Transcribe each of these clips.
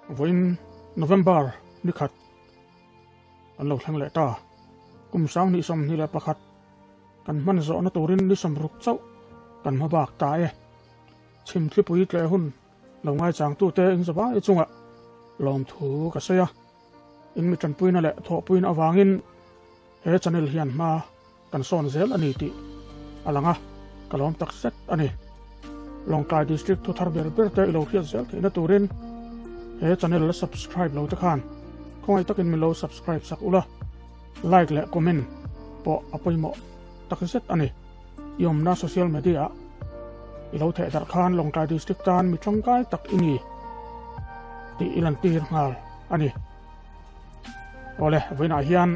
Vawiin November ni khat an lo thleng leh ta. Kum 2021 kan hman zawhna turin ni 60 chauh kan hma bak ta e. Chhimthlipui tleh hun lo ngaichangtute in zavai chungah lawmthu ka sawi a. In mi tanpuina leh thawhpuina avangin he channel hian hma kan sawn zel a ni tih a lang a, ka lawm tak zet a ni. Lawngtlai District thu thar ber ber te i lo hriat zel theihna turin he channel la subscribe lo te khan khawngaih takin min lo subscribe sak ula, like leh comment pawh a pawimawh tak zet a ni. I awmna social media ah i lo theh darh khan Lawngtlai District tan mi tangkai tak i ni tih i lantir nghal a ni. Awle, vawiinah hian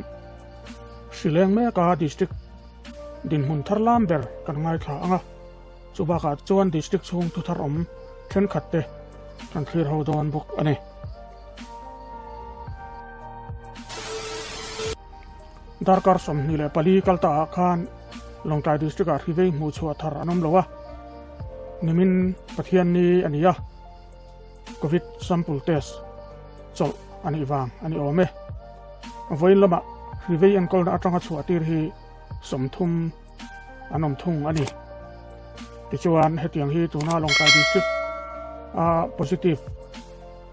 Hrileng meka District dinhmun thar lam ber kan ngaithla ang a, chu bakah chuan District chhung thu thar awm thenkhat te kan thlir ho dawn bawk a ni. Darkar 24 kal ta ah khan Lawngtlai District ah hrivei hmuh chhuah thar an awm lo a, nimin Pathianni a ni a, Covid sample test chawlh a nih vang a ni awm e. Vawiin lamah hrivei enkawlna atanga chhuah tir hi 30 an awm thung a ni. Tichuan hetiang hi tuna Lawngtlai District a positive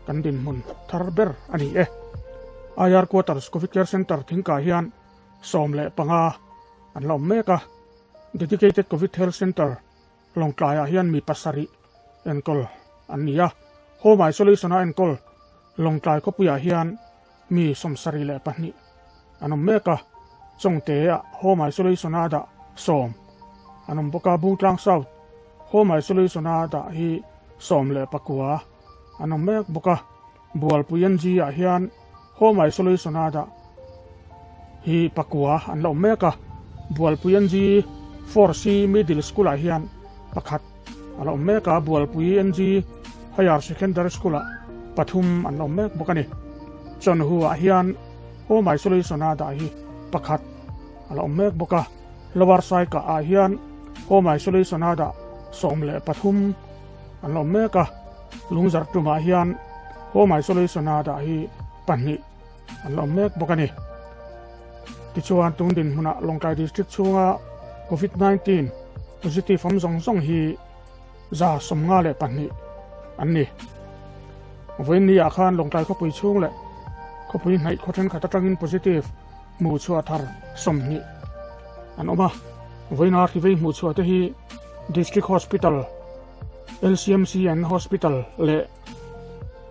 kan dinhmun thar ber a ni e. IR Quarters Covid Care Centre thingkah hian 15 an la awm mek a. Dedicated Covid Health Centre Lawngtlaiah hian mi pasarih enkawl an ni a, Home Isolation-a enkawl Lawngtlai khawpuiah hian mi 72 an awm mek a, Chawngte-ah Home Isolation-a dah 10 an awm bawk a, Bungtlang South Home Isolation-a dah hi 19 an awm mek bawk a, Bualpui NG-ah hian Home Isolation-a dah hi pakua an la awm mek a, Bualpui NG 4C Middle School-ah hian pakhat a la awm mek a, Bualpui NG Higher Secondary School-ah pathum an la awm mek bawk a ni. Chawnhu-ah hian Home Isolation-a dah hi pakhat a la awm mek bawk a, Lower Saikah-ah hian Home Isolation-a dah 13 an la awm mek a, Lungzarh tumah hian Home Isolation-a dah hi pahnih an la awm mek bawk a ni. Tichuan, tun dinhmunah Lawngtlai District chhunga Covid-19 positive awm zawng zawng hi 152 an ni. Vawiinni-ah khan Lawngtlai khawpui chhung leh khawpui hnaih khaw thenkhat atangin positive hmuh chhuah thar 20 an awm a. Vawiina hrivei hmuh chhuah te hi District Hospital, LCMCN Hospital leh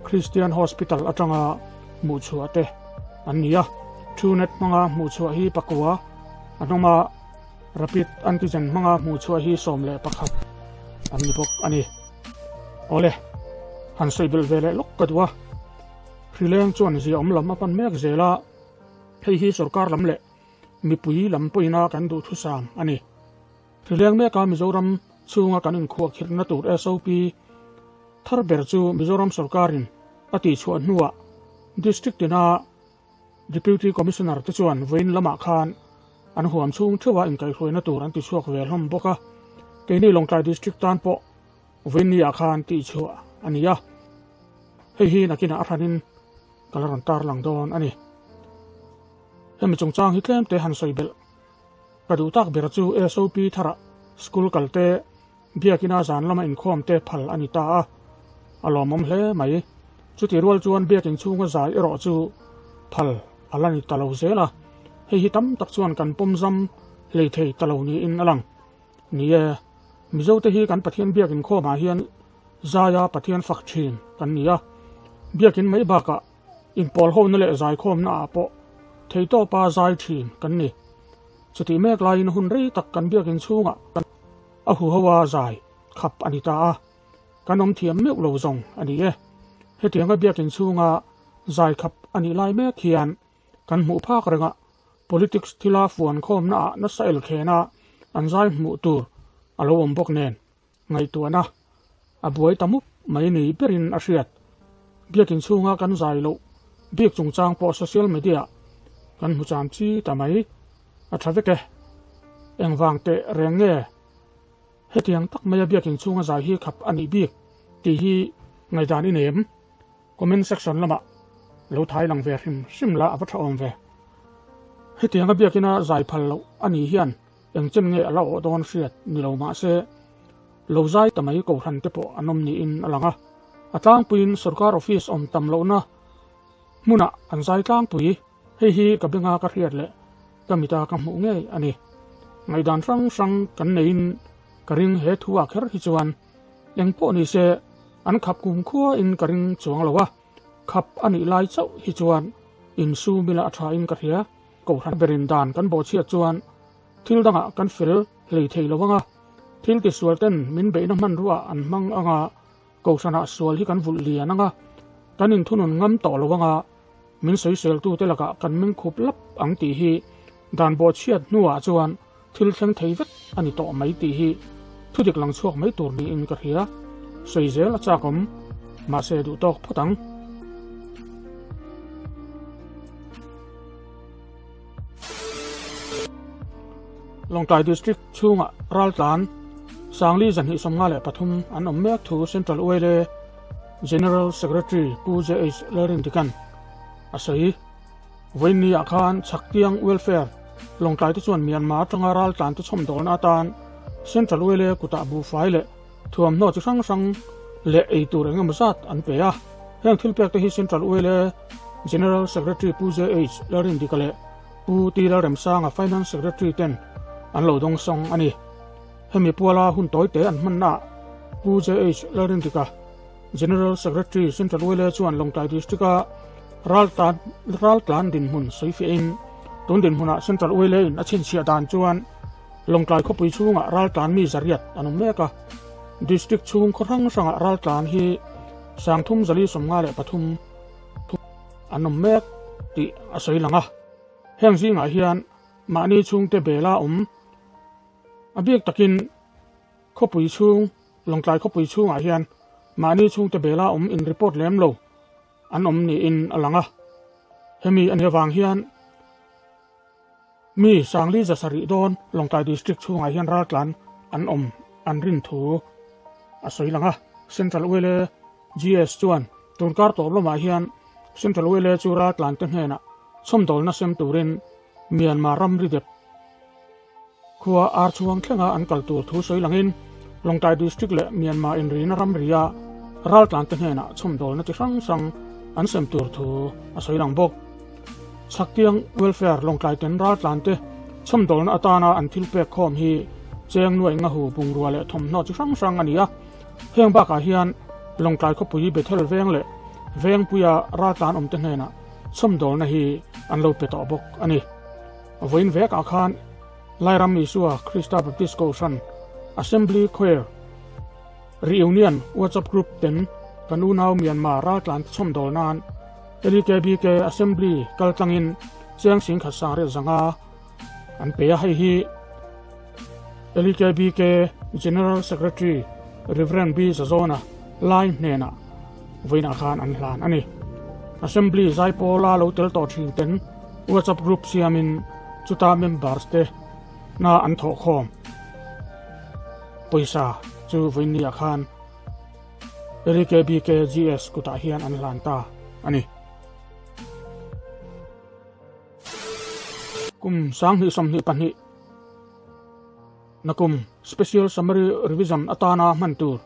Christian Hospital atanga hmuh chhuah te an ni a. Truenat hmanga hmuh chhuah hi pakua an awm a, Rapid Antigen hmanga hmuh chhuah hi 11 an ni bawk a ni. Awle, han sawi belh ve leh lawk ka duh a. Hrileng chuan zia awm lam a pan mek zel a, hei hi sorkar lam leh mipui lam pawhin kan duhthusam a ni. Hrileng meka Mizoram chhunga kan inkhuahkhirhna tur SOP thar ber chu Mizoram sorkarin a tihchhuah hnuah District tina Deputy Commissioner te chuan vawiin lamah khan an huam chhung theuha inkaihhruaina tur an tichhuak ve hlawm bawk a. Keini Lawngtlai District tan pawh vawiin ni ah khan tihchhuah a ni a, hei hi nakinah a hranin ka la rawn tarlang dawn a ni. Hemi chungchang hi tlem te han sawi belh. Ka duh tak ber chu SOP tharah school kal te, biakina zan lama inkhawm te phal a ni ta a, a lawmawm hle mai. Chutih rual chuan biakin chhunga zai erawh chu phal a la ni ta lo zel a, hei hi tam tak chuan kan pawm zam hlei thei ta lo niin a lang. Ni e, Mizote hi kan Pathian biak inkhawmah hian zaia Pathian fak thin kan ni a, biakin mai bakah inpawl hona leh zaikhawmna ah pawh theitawpa zai thin kan ni. Chutih mek laiin hun rei tak kan biakin chhungah a huho a zai khap a ni ta a, kan awm thiam meuh lo zawng a ni e. Hetianga biakin chhunga zai khap a nih lai mek hian kan hmuh phak rengah politics thila fuan khawmna ah nasa el khena an zai hmuh tur a lo awm bawk nen ngaihtuahna a buai ta mup mai ni berin a hriat. Biakin chhunga kan zai loh bik chungchang pawh social media kan hmu cham chi ta mai a tha vek e. Engvang teh reng nge hetiang tak maia biakin chhunga zai hi khap a nih bik tih hi ngaihdan i nem. Comment section lamah lo thai lang ve hrim hrim la a va tha awm ve. Hetianga biakina zai phal loh a nih hian eng chen nge a la awh dawn hriat ni lo mah se, lo zai ta mai kohhran te pawh an awm niin a lang a. A tlangpuiin sorkar office awm tam lohna hmunah an zai tlangpui. Hei hi ka benga ka hriat leh ka mita ka hmuh ngei a ni. Ngaihdan hrang hrang kan neiin ka ring he thu ah kher hi chuan eng pawh ni se an khap kum khua in ka ring chuang lo a, khap a nih lai chauh hi chuan insum ila a tha in ka hria. Kohhran berin dan kan bawhchhiat chuan thil dangah kan fel hlei thei lo anga, thil tisual ten min beihna hmanrua an hmang anga kohhranah sual hi kan vulh lian anga, kan inthunun ngam tawh lo anga min sawiseltute lakah kan meng khup lap ang tih hi dan bawhchhiat hnuah chuan thil thleng thei vek a ni tawh mai tih hi thudik lang chhuak mai tur niin ka hria. Sawi zel a chak awm, mahse duh tawk phawt ang. Lawngtlai District chhungah raltlan Sangli 253 an awm mek thu Central YLA General Secretary Pu JH Lalrindikan a sawi. Vawiinni ah khan Chhaktiang Welfare Lawngtlai te chuan Myanmar atanga raltlan te chhawmdawlna atan Central YLA kutah buhfai leh thuamhnaw chi hrang hrang leh ei tur eng emaw zat an pe a. Heng thil pek te hi Central YLA General Secretary Pu JH Lalrindika leh Pu T Lalremsanga Finance Secretary ten an lo dawngsawng a ni. Hemi puala hun tawi te an hmannaah Pu JH Lalrindika, General Secretary Central YLA chuan Lawngtlai District-a raltlan raltlan dinhmun sawifiahin tun dinhmunah Central YLA in a chhinchhiah dan chuan Lawngtlai khawpui chhungah raltlan mi zariat an awm mek a. District chhung khaw hrang hrangah raltlan hi 3473 an awm mek tih a sawi lang a. Heng zingah hian mahni chhungte bela awm a bik takin khawpui chhung Lawngtlai khawpui chhungah hian mahni chhungte bela awm in report lem lo an awm niin a lang a. Hemi a nih avang hian mi Sangli 700 dawn Lawngtlai District chhungah hian raltlan an awm an rin thu a sawi lang a. Central YLA GS chuan tunkar tawp lamah hian Central YLA chu raltlan te hnenah chhawmdawlna sem turin Myanmar ramri dep Khua ar chhuang thlenga an kal tur thu sawi langin Lawngtlai District leh Myanmar inrina ramria raltlante hnenah chhawmdawlna chi hrang hrang an sem tur thu a sawi lang bawk. Chhaktiang Welfare Lawngtlai ten raltlante chhawmdawlna atana an thil pek khawm hi cheng nuai ngahu bungrua leh thawmhnaw chi hrang hrang a ni a. Heng bakah hian Lawngtlai khawpui Bethel veng leh Vengpuia raltlan awmte hnenah chhawmdawlna hi an lo pe tawh bawk a ni. Vawiin vekah khan Lairam Isua Krista Baptist Kohhran Assembly Choir Reunion WhatsApp Group ten kan unau Myanmar raltlan te chhawmdawl nan LEKBK Assembly kal tlangin Chiang Sing khat sang riat zanga an pe a, hei hi LEKBK General Secretary Rev. B Zazawna lai hnenah vawiinah khan an hlan a ni. Assembly Zaipawla lo tel tawh thin ten WhatsApp group siamin chuta members te na an thawh khawm pawisa chu vawiinniah khan LEKBK GS kutah hian an hlan ta a ni. Kum 2022 nakum Special Summary Revision atana hman tur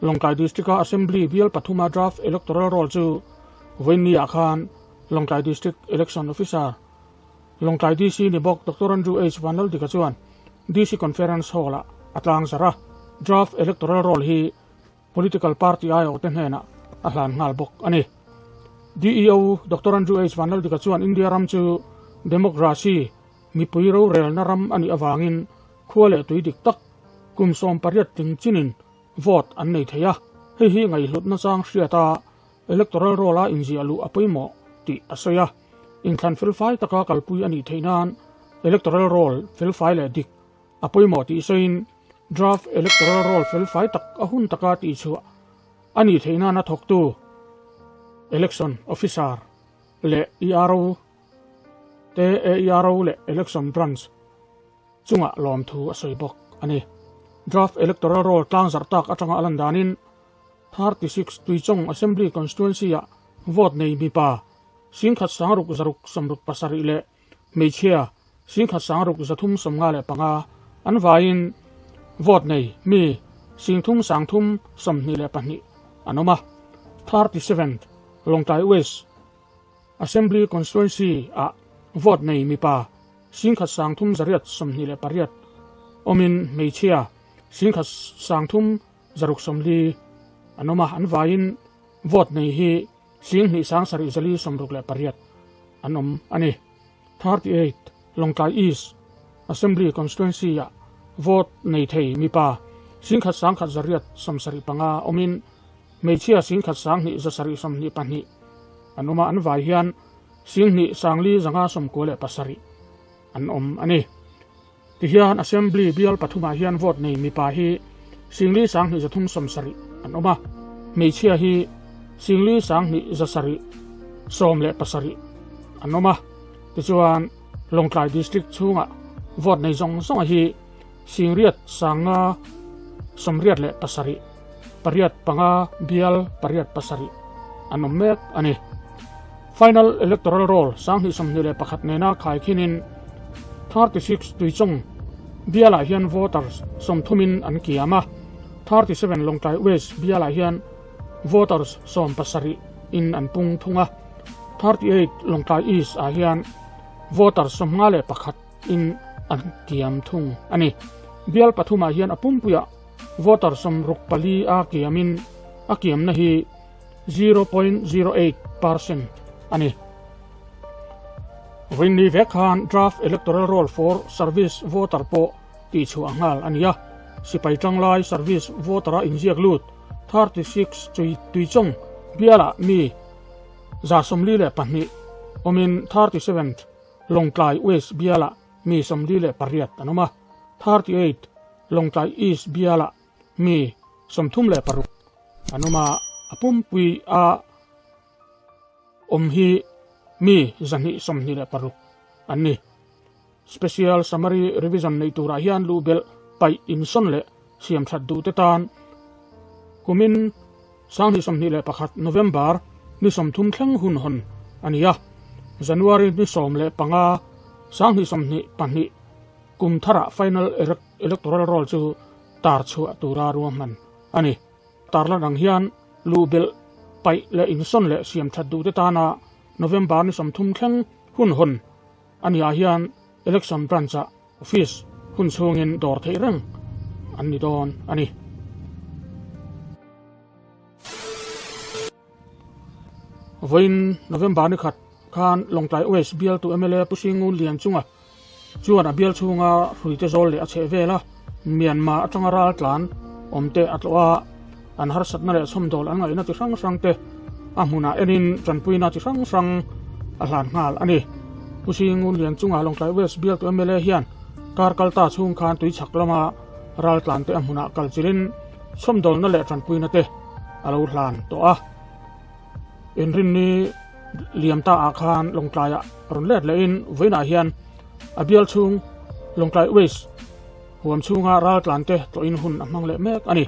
Lawngtlai District-a Assembly bial pathuma Draft Electoral Roll chu vawiinniah khan Lawngtlai District Election Officer, Lawngtlai DC ni bawk Doctor Andrew H. Vanlaldika chuan DC Conference Hall-ah a tlangzarh a, Draft Electoral Roll hi Political Party aiawhte hnenah a hlan nghal bawk a ni. DEO Doctor Andrew H. Vanlaldika chuan India ram chu Democracy, mipui rorelna ram a nih avangin khua leh tui dik tak kum 18 tling chinin vote an nei thei a, hei hi ngaihhlutna chang hriata Electoral Roll-a inziah luh a pawimawh tih a sawi a, inthlan felfai taka kalpui a nih theih nan Electoral Roll felfai leh dik a pawimawh tih sawiin Draft Electoral Roll felfai tak a hun taka tihchhuah a nih theih nana thawktu Election Officer leh ERO te AERO leh Election Branch chungah lawmthu a sawi bawk a ni. Draft Electoral Roll tlangzarh tak atanga a lan danin 36 Tuichawng Assembly Constituency-ah. vote nei mipa singkhat sangruk zaruk sawmruk pasarih leh hmeichhia singkhat sangruk zathum sawmnga leh panga an vaiin vote nei mi singthum sangthum 22 an awm a. 37th Lawngtlai West Assembly Constituency ah vote nei mipa singkhat sangthum zariat 28 awmin hmeichhia singkhat sangthum zaruk sawmli an awm a, an vaiin vote nei hi sing hnih sang sarih zali 68 an awm a ni. 38 Lawngtlai East Assembly Constituency ah vote nei thei mipa singkhat sangkhat zariat 75 awmin hmeichhia singkhat sanghnih zasarih 22 an awm a, an vai hian singhnih sangli zanga 97 an awm a ni. Tihian Assembly bial pathumah hian vote nei mipa hi singli sanghnih zathum 70 an awm a, hmeichhia hi singli sanghnih zasarih 17 an awm a. Tichuan Lawngtlai District chhungah vote nei zawng zawng hi singriat sanga 87 pariat panga bial pariat pasarih an awm mek a ni. Final Electoral Roll 2021 nena khai khinin 36 Tuichawng bialah hian voters 30 in an kiam a, 37 Lawngtlai West bialah hian voters 17 in an pung thung a, 38 Lawngtlai East ah hian voters 51 in an kiam thung a ni. Bial pathumah hian a pumpuiah voter 64 a kiamin a kiamna hi 0.08% a ni. Vawiin vek khan draft electoral roll for service voter pawh tih chhuah nghal a ni a, sipai tanglai service voter a inziak lut 36 chui Tuichawng bialah mi 142 awmin 37 Lawngtlai West bialah mi 48 an awm a, 38 Lawngtlai East bialah mi 36 an awm a, a pumpui a awm hi mi 226 an ni. Special Summary Revision nei turah hian lu bel paih insawn leh siam that duh te tan kumin 2021 November ni 30 thleng hun hawn a ni a, January ni 15 2022 kum tharah final electoral roll chu tar chhuah tura ruahman a ni. Tarlan ang hian lu bel paih leh insawn leh siam that duh te tana November ni 30 thleng hun hawn a ni ah hian election branch ah office hun chhungin dawr theih reng an ni dawn a ni. Vawiin November ni khat khan Lawngtlai West bialtu MLA Pu Singu Lian chunga chuan a bial chhunga hruite zawl leh a chheh vel a, Myanmar atanga ral tlan awmte a tlawh a, an harsatna leh chhawmdawl an ngaihna chi hrang hrang te a hmunah enin tanpuina chi hrang hrang a hlan nghal a ni. Pu Singu Lian chunga Lawngtlai West bialtu MLA hian kar kalta chhung khan tuichhak lama ral tlan te a hmunah kal chilin chhawmdawlna leh tanpuina te a lo hlan tawh a. Inrinni liam ta ah khan Lawngtlaiah rawn let lehin vawiinah hian a bial chhung Lawngtlai West huam chhunga ral tlan te tlawhin hun a hmang leh mek a ni.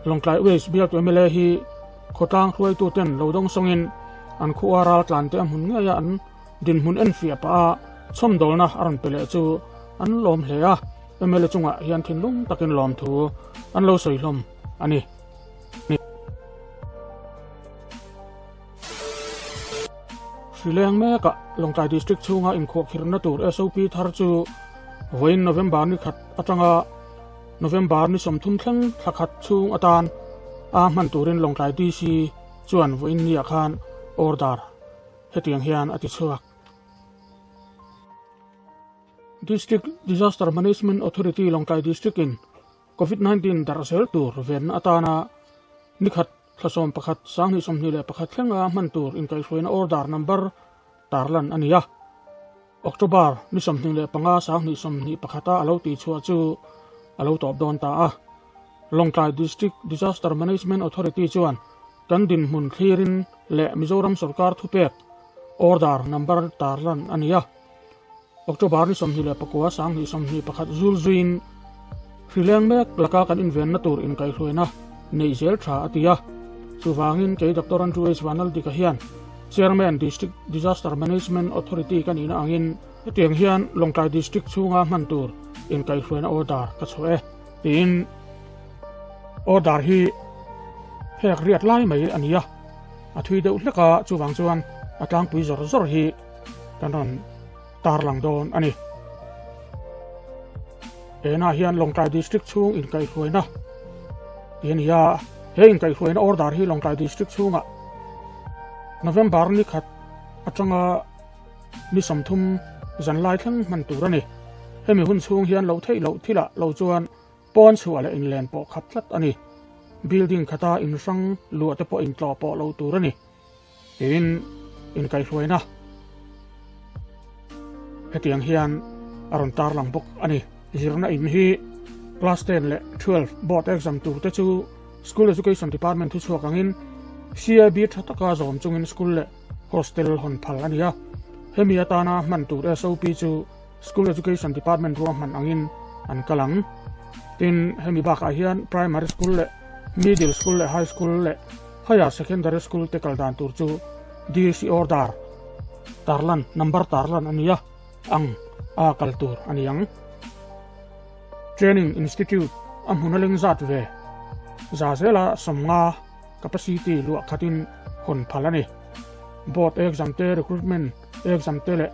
Lawngtlai West bialtu MLA hi khawtlang hruaitu ten lo dawng sawngin an khua ral tlan te a hmun ngei a an dinhmun en fiah pah a chhawmdawlna a rawn pe leh chu an lawm hle a, MLA chungah hian thinlung takin lawm thu an lo sawi hlawm a ni. Hrileng mekah Lawngtlai District chhunga inkhuahkhirhna tur SOP thar chu vawiin November ni khat atanga November ni 30 thleng thla khat chhung atan a hman turin Lawngtlai DC chuan vawiin niah khan order hetiang hian a ti chhuak. District Disaster Management Authority Lawngtlai District in COVID-19 darh zel tur venna atana ni khat thla 11 2021 thlenga hman tur inkaihhruaina order number tarlan a ni a. October ni 25 2021 a alo ti chhuah chu alo tawp dawn ta a. Lawngtlai District Disaster Management Authority chuan kan dinhmun thlirin leh Mizoram Sarkar thupek order number tarlan a ni a. October ni 29 2021 zul zuin hrileng mek laka kan invenna tur inkaihhruaina nei zel tha a ti a. Chuwangin kei Dr. Andrew H. Vanal dika hian Chairman District Disaster Management Authority ka nihna angin hetiang hian Lawngtlai District chhunga hman tur inkaihhruaina order ka chhuah e tiin order hi phek riat lai mai a ni a, a thui deuh hlek a, chuvang chuan a tlangpui zawr zawr hi kan rawn tarlang dawn a ni. Henah hian Lawngtlai District chhung inkaihhruaina tih a ni a, he inkaihhruaina order hi Lawngtlai District chhungah November ni khat atanga ni 30 zanlai thleng hman tur a ni. Hemi hun chhung hian loh theih loh thilah lo chuan pawn chhuah leh inlen pawh khap tlat a ni. Building khata inhrang luah te pawh intlawh pawh lo tur a ni. Tiin inkaihhruaina hetiang hian a rawn tarlang bawk a ni. Zirna in hi class 10 leh 12 board exam tur te chu School Education Department thu chhuak angin CIB tha taka zawm chungin school leh hostel hawn phal a ni a. Hemi atana hman tur SOP chu School Education Department ruahman angin an kal ang. Tin, hemi bakah hian Primary School leh Middle School leh High School leh Higher Secondary School te kal dan tur chu DC Order tarlan, number tarlan a ni a, ang a kal tur a ni ang. Training Institute a hmun a leng zat ve za zela 50 capacity luah khatin hawn phal a ni. Board exam te, recruitment exam te leh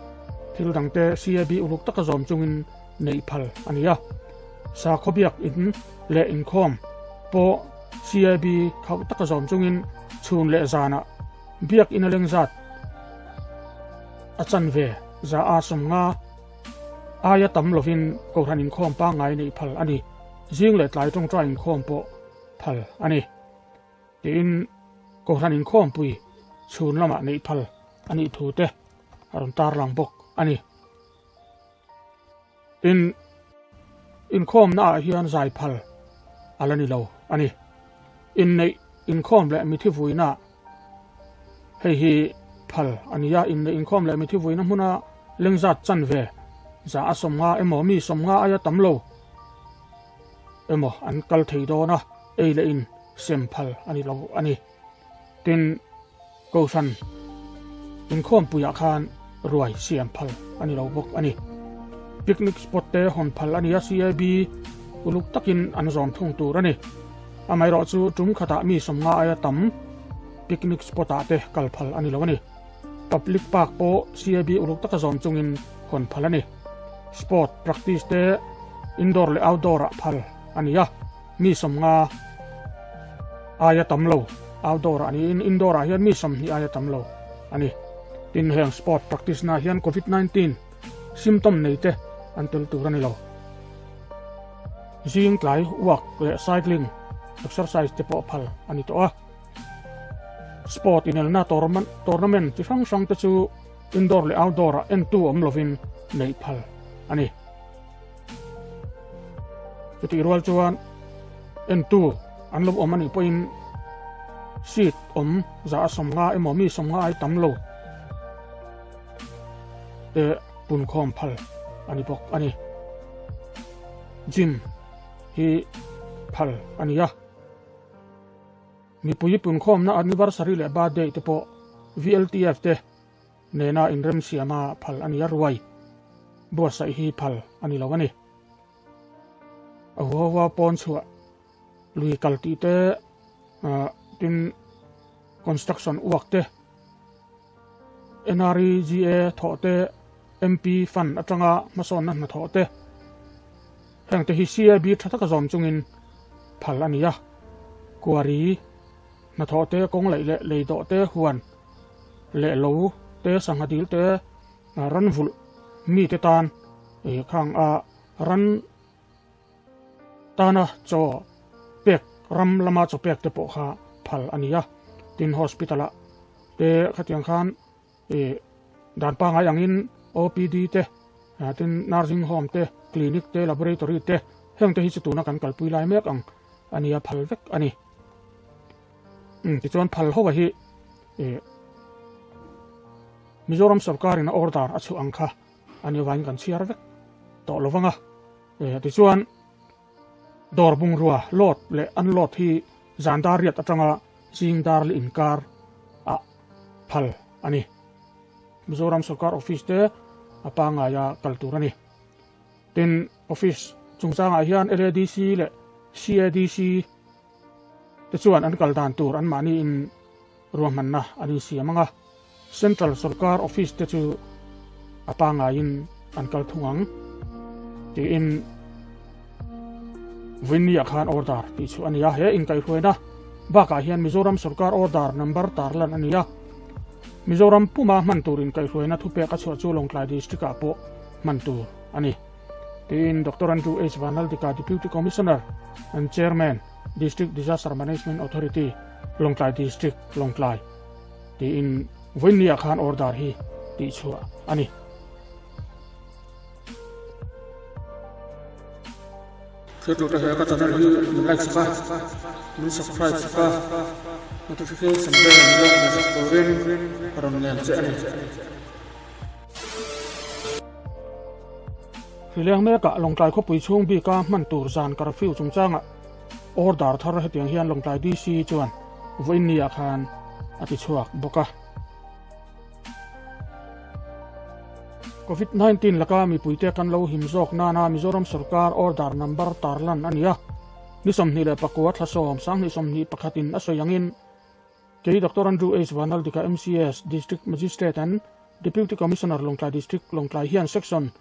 thil dang te CAB uluk taka zawm chungin neih phal a ni a. Sakhaw biak in leh inkhawm pawh CAB khauh taka zawm chungin chhun leh zanah biak in a leng zat a chanve za a 50 aia tam lovin kohhran inkhawm pangngai neih phal a ni. Zing leh tlai tawngtai inkhawm pawh phal a ni. Tiin kohhran inkhawmpui chhun lamah neih phal a nih thu te a rawn tarlang bawk a ni. Tin, inkhawmna ah hian zai phal a la ni lo a ni. Inneih inkhawm leh mithi vuina hei hi phal a ni a, inneih inkhawm leh mithi vuina hmuna lengzat chanve za a 50 emaw mi 50 aia tam lo emaw an kal thei dawn a, ei leh in sem phal a ni lo a ni. Tin, Kohhran inkhawmpuiah khan ruai siam phal a ni lo bawk a ni. Picnic spot te hawn phal a ni a, CAB uluk takin an zawm thung tur a ni. Amaherawh chu tum khatah mi 50 aia tam picnic spot ah te kal phal a ni lo a ni. Public park pawh CAB uluk taka zawm chungin hawn phal a ni. Sport practice te indoor leh outdoor ah phal a ni a. Mi 50 aia tam lo outdoor ah niin indoor ah hian mi 20 aia tam lo a ni. Tin, heng sport practice na hian Covid 19 symptom nei te an tel tur a ni lo. Zing tlai walk leh cycling exercise te pawh phal a ni tawh a. Sport inelna tournament chi hrang hrang te chu indoor leh outdoor ah entu awm lovin neih phal a ni. Chutih rual chuan entu an lo awm a nih pawhin seat awm za a 50 emaw mi 50 ai tam lo te punkhawm phal a ni bawk a ni. Gym hi phal a ni a. Mipui punkhawmna anniversary leh birthday te pawh VLTF te nena inremsiama phal a ni a, ruai buatsaih hi phal a ni lo a ni. A huaua pawn chhuah lui kal tih te tin construction work te NREGA thawh te MP fund atanga hmasawnna hnathawh te heng te hi CAB tha taka zawm chungin phal a ni a. Quarry hnathawh te kawng laih leh lei dawh te huan leh lo te sangha dil te ran vulh mi te tan khang a ran tana chaw pek ram lama chaw pek te pawh kha phal a ni a. Tin, hospital ah te khatiang khan dan pangai angin OPD te tin nursing home te clinic te laboratory te heng te hi chu tuna kan kalpui lai mek ang a ni a, phal vek a ni. Tichuan phal ho hi Mizoram sarkarin a order a chhuah ang kha a ni avangin kan chhiar vek tawh lo vang a. Tichuan dawr bungrua load leh unload hi zan dar riat atanga zing dar leh inkar ah phal a ni. Mizoram sorkar office te a pangaia kal tur a ni. Tin, office chungchangah hian LADC leh CADC te chuan an kal dan tur anmahniin ruahmanna an insiam ang a, Central sorkar office te chu a pangaiin an kal thung ang tiin Vawiinniah khan order tih chhuah a ni a, he inkaihhruaina bakah hian Mizoram sorkar order number tarlan a ni a, Mizoram puma hman tur inkaihhruaina thupek a chhuah chu Lawngtlai District-ah pawh hman tur a ni tiin Doctor Andrew H. Vanlaldika, Deputy Commissioner and Chairman, District Disaster Management Authority, Lawngtlai District, Lawngtlai tiin vawiinniah khan order hi tihchhuah a ni. Thiltute he ka channel hi min like sak a, min subscribe sak a, notification bell min lo hmu sak turin ka rawn ngen che a ni. Hrileng mekah Lawngtlai khawpui chhung bika hman tur zan curfew chungchangah order thar hetiang hian Lawngtlai DC chuan vawiinniah khan a ti chhuak bawk a. Covid 19 laka mipuite kan lo him zawk nana Mizoram sorkar order number tarlan a ni a. Ni 24 thla sawm sanghnih sawmhnih pakhatin a sawi angin kei Doctor Andrew H Vanlaldika MCS District Magistrate and Deputy Commissioner Lawngtlai District Lawngtlai hian Section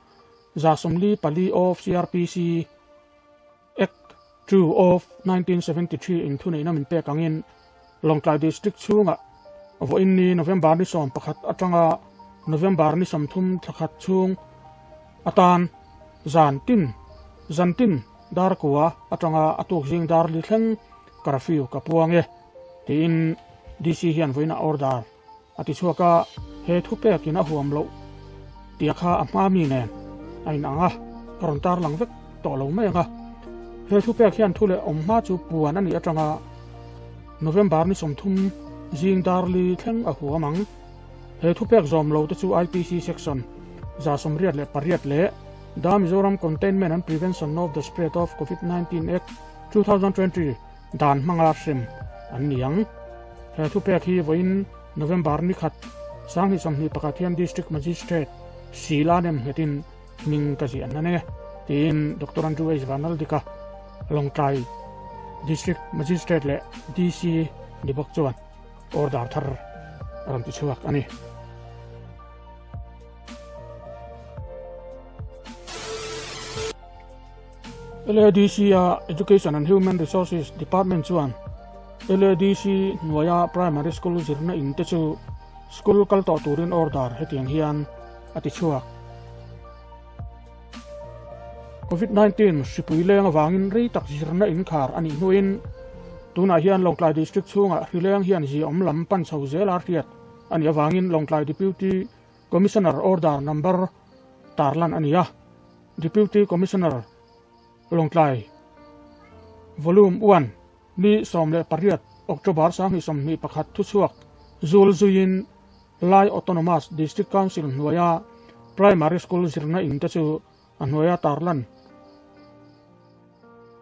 144 of CRPC Act 2 of 1973 in thuneihna min pek angin Lawngtlai District chhungah vawiin ni November ni 11 atanga November ni 30 thla khat chhung atan zan tin zan tin dar kua atanga a tuk zing dar li thleng curfew ka puang e tiin DC hian vawiin a order a ti chhuak a, he thupekin a huam loh tia kha a hma mi nen a inang a, ka rawn tarlang vek tawh lo mai ang a. He thupek hian thu leh awm hma chu puan a nih atanga November ni 30 zing dar li thleng a huam ang. He thupek zawm lo te chu IPC Section 188 leh The Mizoram Containment and Prevention of the Spread of Covid-19 Act 2020 dan hmanga hrem an ni ang. He thupek hi vawiin November ni khat 2021 hian District Magistrate Sheila nem nghetin hming ka ziah hnan e, tiin Doctor Andrew H. Vanlaldika, Lawngtlai District Magistrate leh DC ni bawk chuan order thar a rawn ti chhuak a ni. LADC-a Education and Human Resources Department chuan LADC hnuaia Primary School zirna in te chu school kal tawh turin order hetiang hian a ti chhuak. Covid-19 hripui leng avangin rei tak zirna inkhar a nih hnuin tunah hian Lawngtlai District chhungah hri leng hian ziaawm lam pan chho zela hriat a nih avangin Lawngtlai Deputy Commissioner Order Number tarlan a ni a. Deputy Commissioner Lawngtlai Volume 1 ni 18 October 2021 thuchhuak zul zuiin Lai Autonomous District Council hnuaia Primary School zirna in te chu a hnuaia tarlan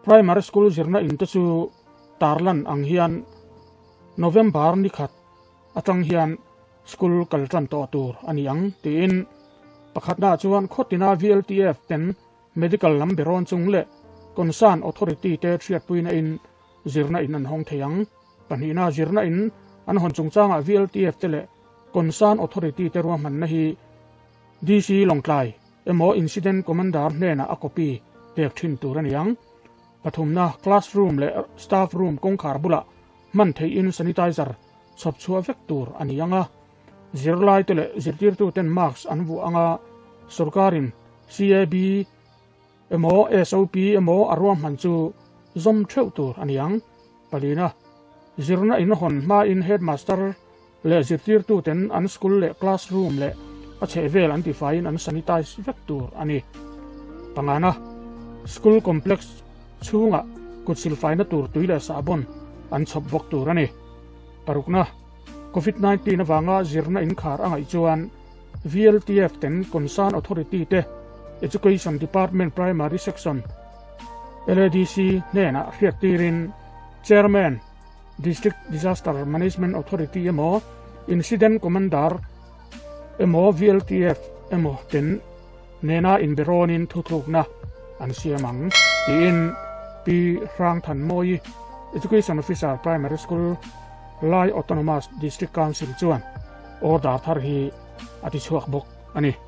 Primary School zirna in te chu tarlan ang hian November ni khat atang hian School kal tan tawh tur a ni ang tiin pakhatnaah chuan khawtina VLTF ten medical lam berawn chung leh concern authority te hriatpuina in zirna in an hawng thei ang. Pahnihna zirna in an hawn chungchangah VLTF te leh concern authority te ruahmanna hi DC Lawngtlai emaw Incident Commander hnenah a copy pek thin tur a ni ang. Pathumna classroom leh staff room kawngkhar bulah hman theihin sanitizer chhawp chhuah vek tur a ni ang a, zirlaite leh zirtirtuten mask an vuah ang a, sorkarin CAB emaw SOP emaw a ruahman chu zawm theuh tur a ni ang. Palina, zirna in hawn hmain headmaster leh zirtirtuten an school leh classroom leh a chhehvel an tifaiin an sanitize vek tur a ni. Pangana, school complex chhungah kut silfaina tur tui leh sahbawn an chhawp bawk tur a ni. Parukna, Covid 19 avanga zirna inkhar a ngaih chuan VLTF ten concern authority te Education Department Primary Section LADC hnenah hriattirin Chairman District Disaster Management Authority emaw Incident Commander emaw VLTF emaw ten nena inberawnin thuthlukna an siam ang, tiin Pi Hrangthanmawii, Education Officer, Primary School, Lai Autonomous District Council chuan order thar hi a tichhuak bawk a ni.